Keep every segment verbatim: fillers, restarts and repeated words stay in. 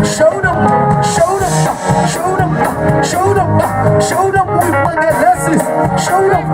Show them, show them, show them, show them with my glasses. Show them.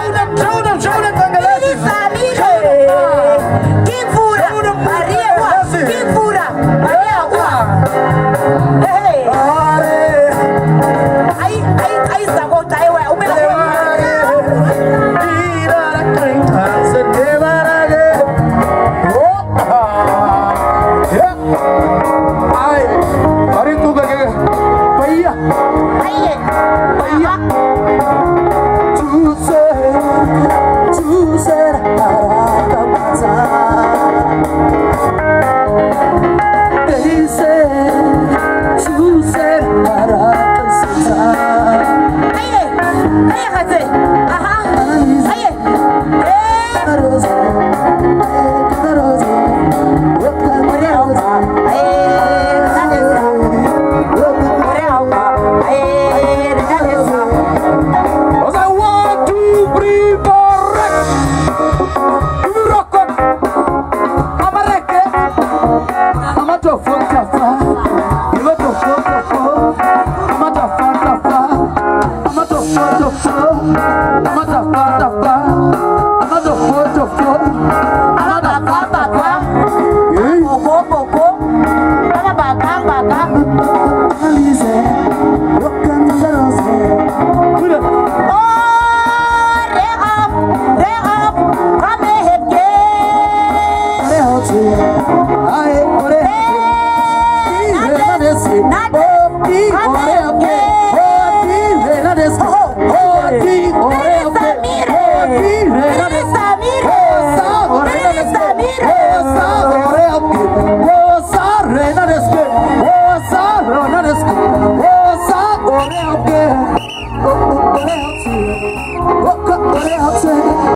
Show them, show them, show them, Bangladesh. Show them. King Fura. Show them. Maria. King Fura. Maria. Hey, hey. Ai, ai, ai, sako, tai, wa, umela. Ai, ari tu ka ke, paiya. Ai, paiya. Tuse, tuse, ara ka pasa. Tuse, tuse, ara ka pasa. Ai, ai, hase. Aha. Ai.